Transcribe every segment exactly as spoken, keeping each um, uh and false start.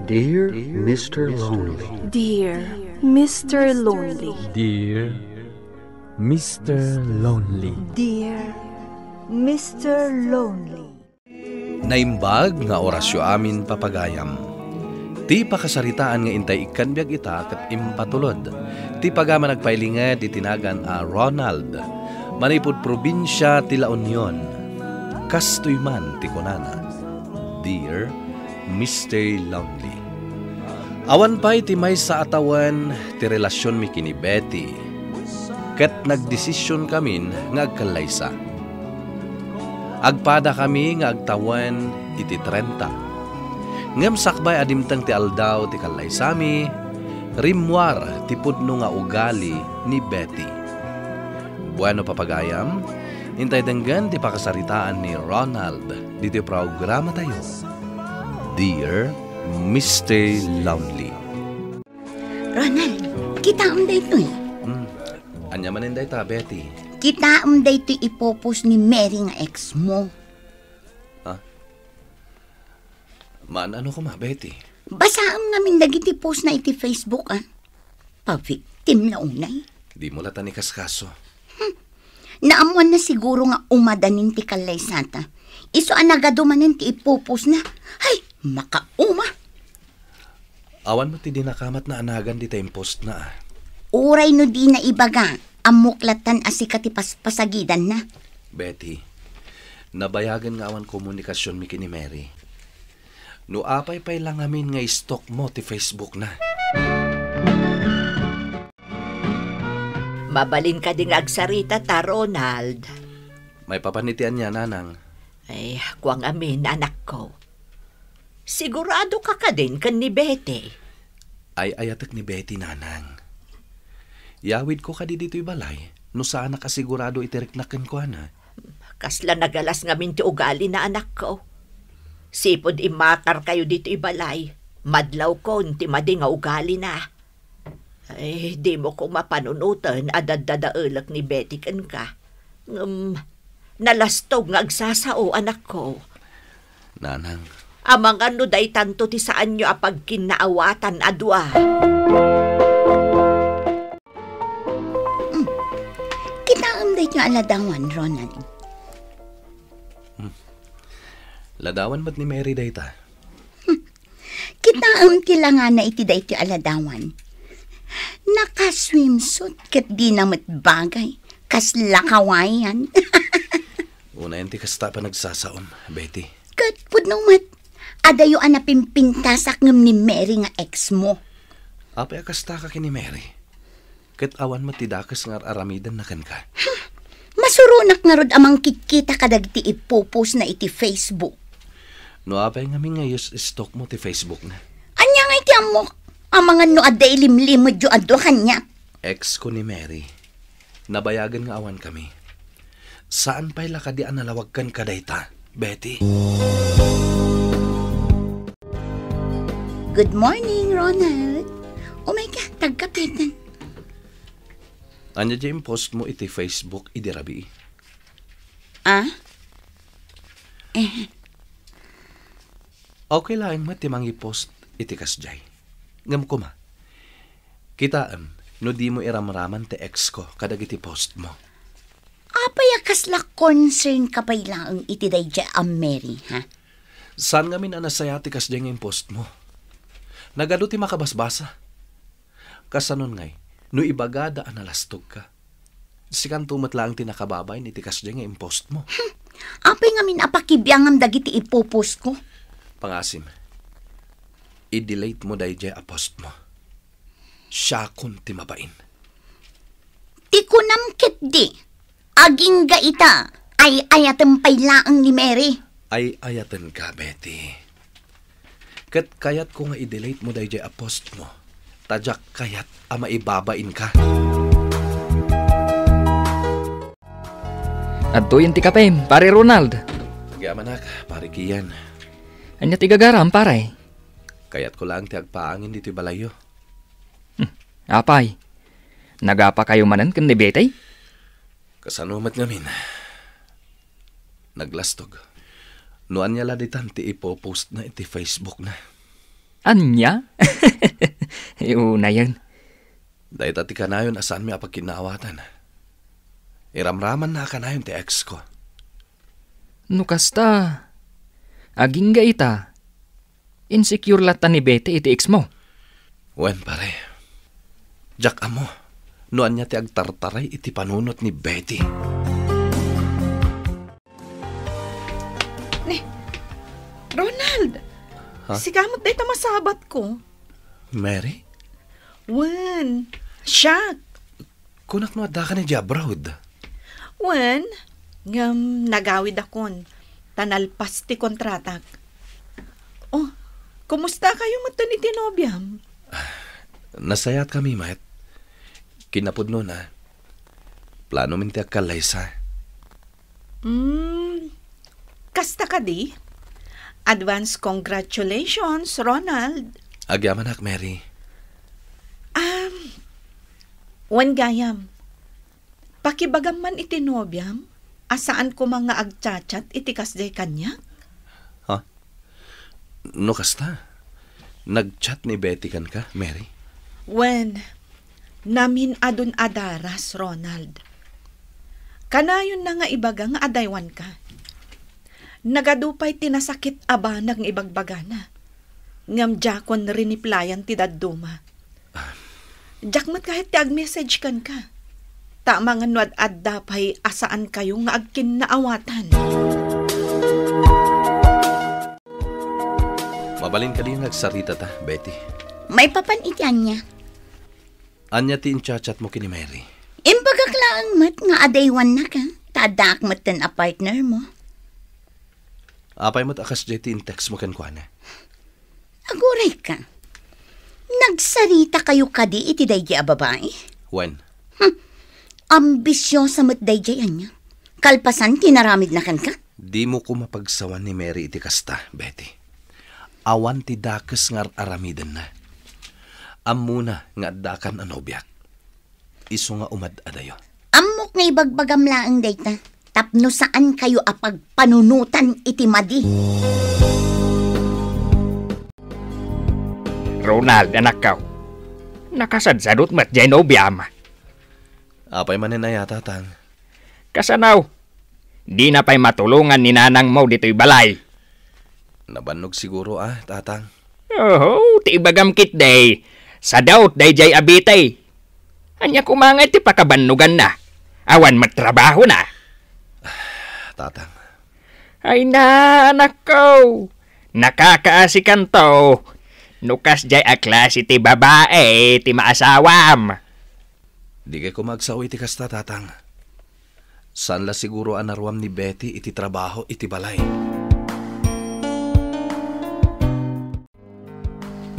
Dear Mister Lonely. Dear Mister Lonely. Dear Mister Lonely. Dear Mister Lonely. Naimbag nga orasyo amin, papagayam. Ti pakasaritaan nga intay ikkan biag ita ket impatulod ti pagaman agpailinged iti nagan a Ronald, manipud probinsia ti La Union. Kastoy man ti kunana, Dear Mister Lonely. Awan pay ti maysa a tawen ti relasionmi ken ni Betty, ket nagdesisionkamin nga agkallaysa. Agpadakami nga agtawen iti trenta. Ngem sakbay a dimteng ti aldaw ti kallaysami, rimmuar ti pudno nga ugali ni Betty. Bueno, papagayam, intay denggen ti pakasaritaan ni Ronald ditoy programatayo, Dear Mister Lonely. Ronald, kitaem daytoy. Hmm. Ania manen dayta, Betty? Kitaem daytoy ipopost ni Mary nga ex mo. Ha? Maan-ano koma, Betty? Basaem ngamin dagiti post na iti Facebook, a. Pa-victim la unay. Dimo latan ikaskaso. Hmm. Naammoanna siguro nga umadanin ti kallaysata. Isu a nagadu manen ti ipopost na. Ay, makauma! Awan met ti dinakamatna a nagan dita impost na, a. Uray no dina ibaga, ammok latan a sika ti paspasagidanna. Betty, nabayagen nga awan komunikasionmi ken ni Mary. No apay pay la ngamin nga i-stalk mo ti Facebook na. Mabalin kadi nga agsarita ta, Ronald? Maipapan iti ania, nanang? Ay, kua ngamin, anakko. Sigurado ka kadin ken ni Betty? Ay-ayatek ni Betty, nanang. Yawidko kadi ditoy balay no saanak a sigurado iti riknak kenkuana. Kasla nagalas ngamin ti ugalina, anakko. Sipud immakarkayo ditoy balay, madlawkon ti madi nga ugalina. Ay, dimo koma panunoten a daddadaelek ni Betty kenka. Ngem, nalastog nga agsasao, anakko. Nanang. Amangan no daytanto ti saanyo a pagkinnaawatan a dua. Hmm. Kitaem daytoy a ladawan, Ronald. Hmm. Ladawan met ni Mary dayta. Kitaem ti langana iti daytoy a ladawan. Naka-swimsuit ket dina met bagay. Kasla kawayan. Unayen ti kasta a panagsasaom, Betty. Ket pudno met, adayo a napimpintasak ngem ni Mary nga ex mo. Apay a kasta ka ken ni Mary? Ket awan met ti dakes nga ar-aramidenna kenka. Hmm. Masuronak ngarud a mangkitkita kadagiti ipopost na iti Facebook. No apay ngamin nga i-stalk mo ti Facebook na? Ania ngay ti ammok? Amangan no adda ilimlimedyo a dua kaniak. Ex ko ni Mary. Nabayagen nga awankami. Saan pay la kadi a nalawag kenka dayta, Betty? Good morning, Ronald. Umay ka, tagkapeten. Ania diay impost mo iti Facebook idi rabii? Ah? Eh. Okay laeng met ti mangipost iti kasdiay. Ngem koma, kitaem no dimo iramraman ti ex ko kadagiti post mo. Apay a kasla concern ka pay laeng iti daydiay a Mary, ha? Saan ngamin a nasayaat ti kasdiay nga impost mo? Nagadu ti makabasbasa. Kasanon ngay, no ibagada a nalastog ka? Sikanto met laeng ti nakababain iti kasdiay nga impost mo. Hmm. Apay ngamin a pakibiangam dagiti ipopost ko? Pangasim, i-delete mo daydiay a post mo. Siakon ti mabain. Ti kunam ketdi, agingga ita, ay-ayatem pay laeng ni Mary. Ay-ayatenka, Betty. Ket kayatko nga i-delete mo daydiay a post mo, ta diak kayat a maibabainka. Adtoyen ti kapem, Pare Ronald. Agyamanak, Pare Kian. Ania ti gagaram, pare? Kayatko laeng ti agpaangin ditoy balayyo. Hmm, apay, nagapakayo manen ken ni Betty? Kasano met ngamin? Naglastog. No ania la ditan ti ipopost na iti Facebook na. Ania? Unayen. Dayta ti kanayon a saanmi a pagkinnaawatan. Iramramanna a kanayon ti ex ko. No kasta, agingga ita, insecure latta ni Betty iti ex mo. Wen, pare. Diak ammo no ania ti agtartaray iti panunot ni Betty. Ni, Ronald! Ha? Sika met dayta masabatko. Mary? Wen, siak. Kunak no addaka idiay abroad. Wen, ngem nagawidakon, ta nalpas ti kontratak. Oh, kumusta kayo metten iti nobiam? Nasayaat kami met. Kinapudnona, plano min ti agkallaysa. Hmm, kasta kadi? Advance congratulations, Ronald. Agyamanak, Mary. Um, wen gayam, pakibagam man iti nobiam a saan koma nga agchat-chat iti kasdiay kaniak? Ha? No kasta, nagchat ni Betty kenka, Mary? Wen, namin-adun a daras, Ronald. Kanayonna nga ibaga nga adaywanka. Nagadu pay ti nasakit a banag nga ibagbagana. Ngem diakon riniplayan ti dadduma. Diak met kayat ti agmessage kenka. Ta amangan no ad-adda pay a saan kayo nga agkinnaawatan. Mabalin kadi nga agsaritata, Betty? Maipapan iti ania? Ania ti inchatchat mo ken ni Mary? Imbagak laeng met nga adaywannaka, ta addaak metten a partner mo. Apay met a kasdiay ti in-text mo kenkuana? Aguray ka. Nagsarita kayo kadi iti daydi a babai? Wen. Hmm. Ambisiosa met daydi ania. Kalpasan ti naramidna kenka? Dimo koma pagsawan ni Mary iti kasta, Betty. Awan ti dakes nga ar-aramidenna. Ammona nga addakan a nobiak. Isu nga umad-adayo. Ammok nga ibagbagam laeng dayta, tapno saan kayo a pagpanunotan iti madi. Ronald, anakko, nakasadsadot met jay nobiam. Apay manen aya, Tatang? Kasano? Dina pay matulongan ni nanangmo ditoy balay. Nabannog siguro a, Tatang. Oho, ti ibagam ketdi, sadaot dayjay a bitay. Ania koma ngay ti pakabannoganna? Awan met trabahona. Tatang. Ay na, anakko. Nakakaasikanto. No kasjay a klase ti babae ti maasawam. Dikay koma agsao iti kasta, Tatang. Saan la siguro a naruam ni Betty iti trabaho iti balay.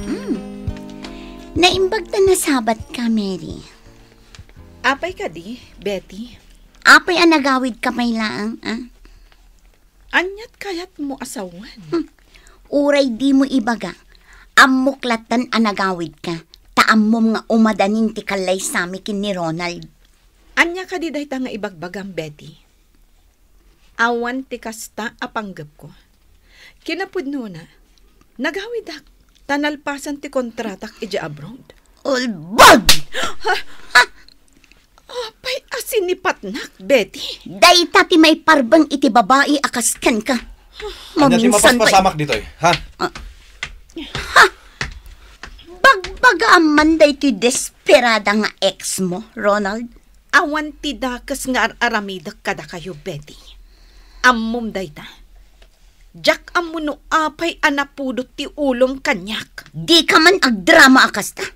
Mm. Naimbag ta nasabat ka, Mary. Apay kadi, Betty? Apay a nagawid ka pay laeng, a? Aniat kayatmo a sawen? Hmm. Uray dimo ibaga, ammok lattan a nagawid ka, ta ammom nga umadanin ti kallaysami ken ni Ronald. Ania kadi dayta nga ibagbagam, Betty? Awan ti kasta a panggepko. Kinapudnona, nagawidak ta nalpasan ti kontratak idiay abroad. Ulbod! Ha? Ha? Apay a sinipatnak, Betty? Dayta ti maiparbeng iti babai a kas kenka. Ania ti maminsan pay mapaspasamak ditoy, ha? Ah. Ha? Bagbagaam man daytoy desperada nga ex mo, Ronald. Awan ti dakes nga ar-aramidek kadakayo, Betty. Ammom dayta. Diak ammo no apay a napudot ti ulom kaniak. Dika man agdrama a kasta.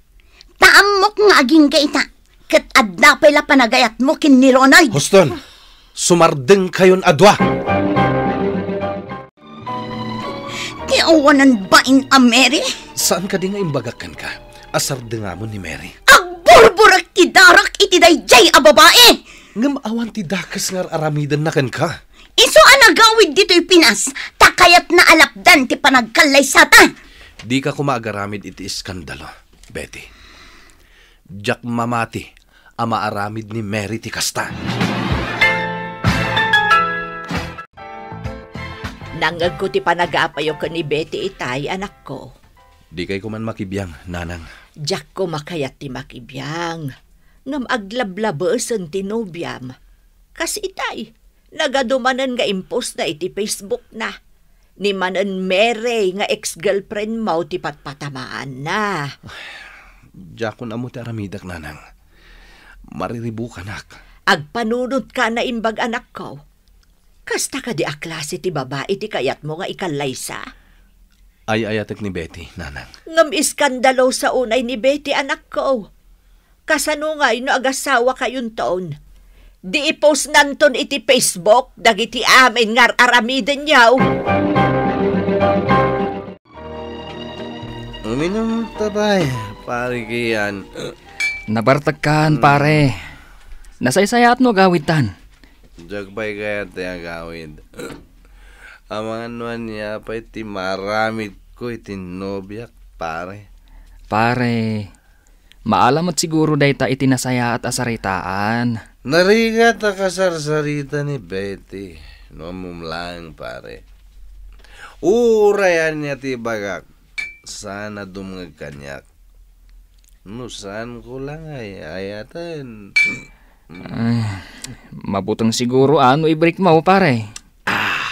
Ta ammok nga agingga ita, ket adda pay la panagayatmo ken ni Ronald. Huston, sumardengkayon a dua. Ti awanan bain a Mary? Saan kadi nga imbagak kenka a sardengamon ni Mary? Agburburek ti darak iti dayjay a babai! Ngem awan ti dakes nga ar-aramidenna kenka. Isu a nagawid ditoy Pinas, ta kayatna a lapdan ti panagkallaysata. Dika koma agaramid iti iskandalo, Betty. Diak mamati a maaramid ni Mary ti kasta. Nangngegko ti panagapayo ken ni Betty itay, anakko. Dikay koman makibiang, Nanang. Diak koma kayat ti makibiang. Ngem aglablabesen ti nobiam. Kas itay, nagadu manen nga impostna iti Facebook na. Ni manen Mary nga ex-girlfriend mo ti patpatamaanna. Diakon ammo ti aramidek, Nanang. Mariribukanak. Agpanunot ka, naimbag, anakko. Kasta kadi a klase ti babai ti kayatmo nga ikallaysa? Ay-ayatek ni Betty, Nanang. Ngem iskandalosa unay ni Betty, anakko. Kasano ngay no agasawakayonton? Di ipostnanton iti Facebook dagiti amin nga ar-aramidenyo. Uminom ta pay, pare Kian. Nabartekkan, pare. Nasaysayaat no agawidtan. Diak pay kayat ti agawid. Amangan no ania pay ti maaramidko iti nobiak, pare. Pare, maalam met siguro dayta iti nasayaat a saritaan. Narigat a kasarsarita ni Betty, no ammom laeng, pare. Uray ania ti ibagak, saan a dumngeg kaniak. No saanko la nga ay-ayaten. Ay, mabuteng siguro a no ibrekmo, pare. Ah,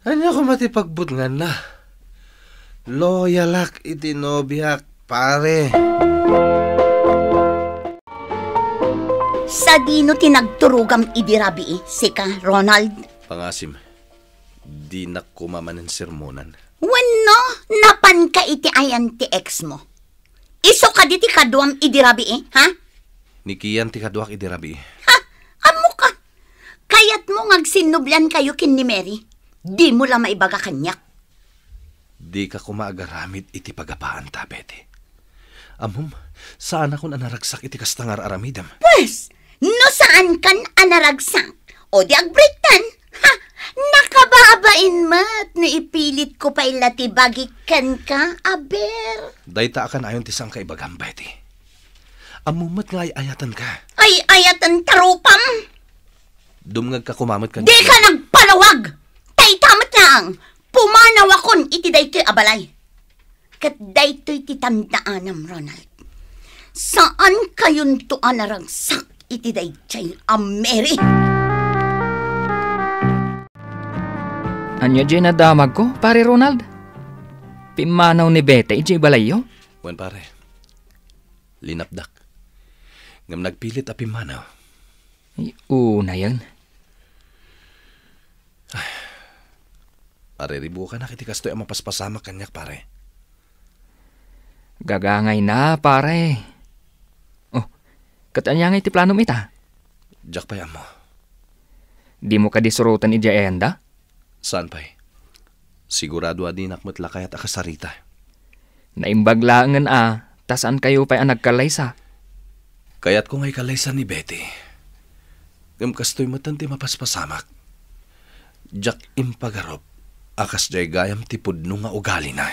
ania koma ti pagbutnganna? Loyalak iti nobiak, pare. Sadino ti nagturogam idi rabii, sika, Ronald? Pangasim, dinak koma manen sermonan. Wenno, napanka iti ayan ti ex mo? Isu kadi ti kaduam idi rabii, ha? Ni Kian ti kaduak idi rabii. Ha? Ammoka? Kayatmo nga agsinnubliankayo ken ni Mary? Dimo la maibaga kaniak. Dika koma agaramid iti pagapaanta, Betty. Ammom, saanakon a naragsak iti kasta nga ar-aramidem. Pwes, no saankan a naragsak, o di agbreaktan, ha? Nakababain met no ipilitko pay la ti bagik kenka, aber. Dayta a kanayon ti saanka ibagam, Betty. Ammom met nga ay-ayatenka. Ay-ayaten ta rupam? Dumngegka koma met kaniak. Dika nagpalawag! Ta ita met laeng, pumanawakon iti daytoy a balay. Ket daytoy ti tandaanam, Ronald. Saankayonto a naragsak iti daydiay a Mary. Ania diay nadamagko, Pare Ronald? Pimmanaw ni Betty idiay balayyo? Wen, pare. Linapdak. Ngem nagpilit a pimmanaw. Ay, unayen. Mariribukanak iti kastoy a mapaspasamak kaniak, pare. Gagangayna, pare. Oh, ket ania ngay ti planom ita? Diak pay ammo. Dimo kadi suroten idiay ayanda? Saan pay. Sigurado a dinak met la kayat a kasarita. Naimbag laengen a, ta saankayo pay a nagkallaysa. Kayatko nga ikallaysa ni Betty. Ngem kastoy metten ti mapaspasamak. Diak impagarup a kasdiay gayam ti pudno nga ugalina.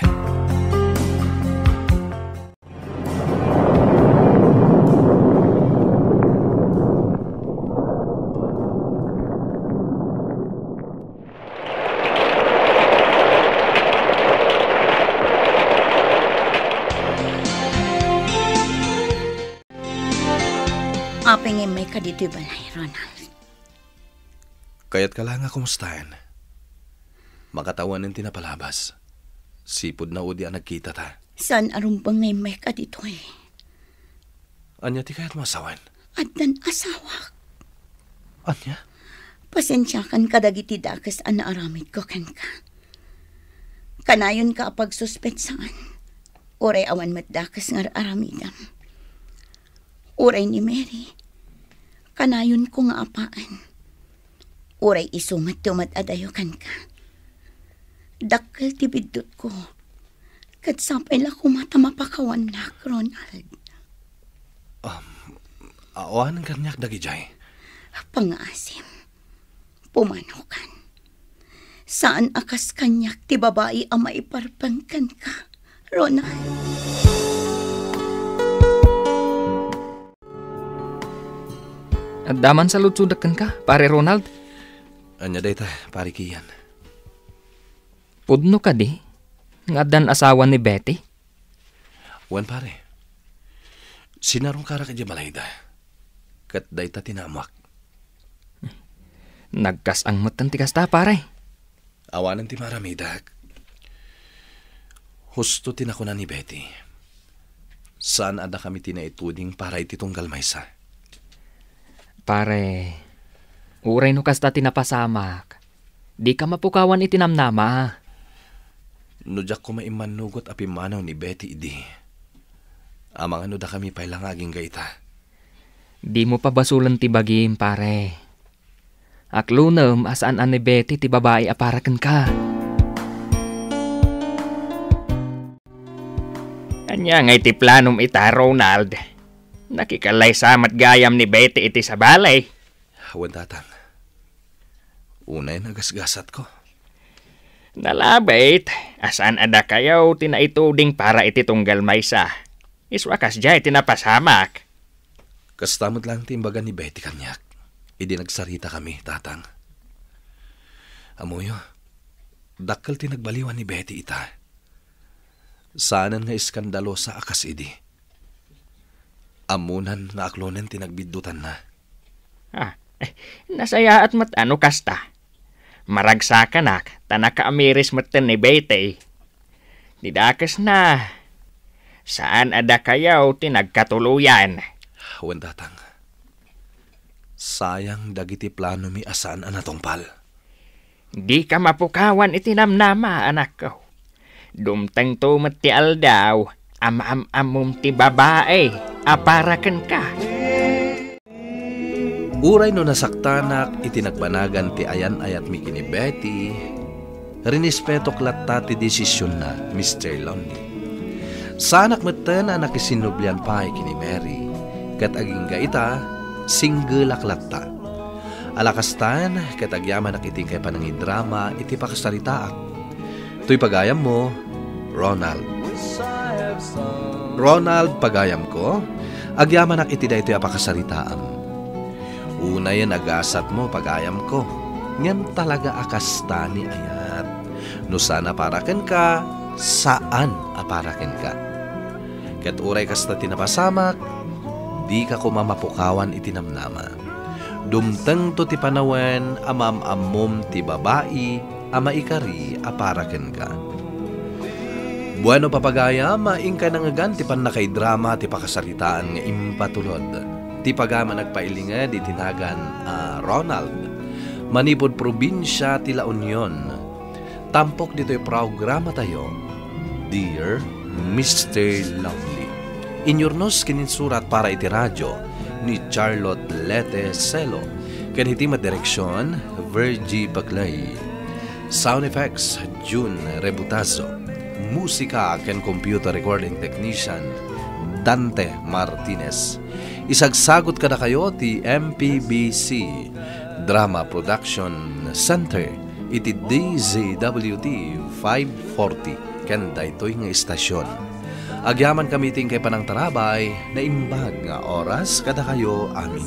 Apay nga immayka ditoy balay, Ronald? Kayatka la nga kumustaen. Makatawanen ti napalabas. Sipud naudi a nagkitata. Saan a rumbeng nga immayka ditoy? Ania ti kayatmo a sawen? Addan asawak. Ania? Pasensiakan kadagiti dakes a naaramidko kenka. Kanayonka a pagsuspetsaan. Uray awan met dakes nga ar-aramidem. Uray ni Mary, kanayonko nga apaen. Uray isu met ti umad-adayo kenka. Dakkel ti biddutko. Ket sapay la koma ta mapakawannak, Ronald. Um, awanen kaniak dagidiay. Pangaasim, pumanaw kan. Saan a kas kaniak ti babai a maiparpeng kenka, Ronald. Adda man saludsodek kenka, Pare Ronald. Ania dayta, Pare Kian? Pudno kadi nga addan asawa ni Betty? Wen, pare. Sinarungkarak idiay balayda. Ket dayta ti naammoak. Nagkas-ang metten ti kasta, pare. Awanen ti maaramidak. Husto ti nakuna ni Betty. Saan a dakami ti naituding para iti tunggal maysa. Pare, uray no kasta ti napasamak, dika mapukawan iti namnama. No diak koma immannugot a pimmanaw ni Betty idi, amangan no dakami pay la nga agingga ita. Dimo pabasolen ti bagim, pare. Aklonem a saan a ni Betty ti babai a para kenka. Ania ngay ti planom ita, Ronald? Nakikallaysa met gayam ni Betty iti sabali. Wen, Tatang. Unay nagasgasatko. Nalabit a saan a dakayo ti naituding para iti tunggal maysa. Isu a kasdiay ti napasamak. Kasta met laeng ti imbaga ni Betty kaniak idi nagsaritakami, Tatang. Ammoyo, dakkel ti nagbaliwan ni Betty ita. Saanen nga eskandalosa a kas idi. Ammonan nga aklonen ti nagbiddutanna. Ah, eh, nasayaat met a no kasta. Maragsakanak ta nakaamiris metten ni Betty. Ti dakesna, saan a dakayo ti nagkatuloyan. Wen, Tatang. Sayang dagiti planomi a saan a natungpal. Dika mapukawan iti namnama, anakko. Dumtengto met ti aldaw a maam-ammom ti babai a para kenka. Uray no nasaktanak iti nagbanagan ti ayan-ayatmi ken ni Betty, rinispetok latta ti desisionna, Mister Lonely. Saanak metten a nakisinnublian pay ken ni Mary, ket agingga ita, singgelak latta. Ala kastan, ket agyamanak iti inkay panangidrama iti pakasaritaak. Toy pagayammo, Ronald. Ronald, pagayamko, agyamanak iti daytoy a pakasaritaam. Unayen a gasatmo, pagayamko, ngem talaga a kasta ni ayat. No saan a para kenka, saan a para kenka. Ket uray kasta ti napasamak, dika koma mapukawan iti namnama. Dumtengto ti panawen a maam-ammom ti babai a maikari a para kenka. Bueno, papagayam, inkay nangngegan ti pannakaidrama ti pakasaritaan nga impatulod. Ti pagayam a nagpailinged iti nagan a Ronald, manipud probinsia ti La Union. Tampok ditoy programatayo, Dear Mister Lovely. Inyurnos ken insurat para iti radio ni Charlotte Lete Celo, ken iti madireksion, Virgie Bagley. Sound effects, June Rebutazo. Musika ken computer recording technician, Dante Martinez. Isagsagut kadakayo ti M P B C Drama Production Center iti D Z W T five forty ken daytoy nga istasyon. Agyamankami iti inkay panangtarabay, naimbag nga oras kadakayo amin.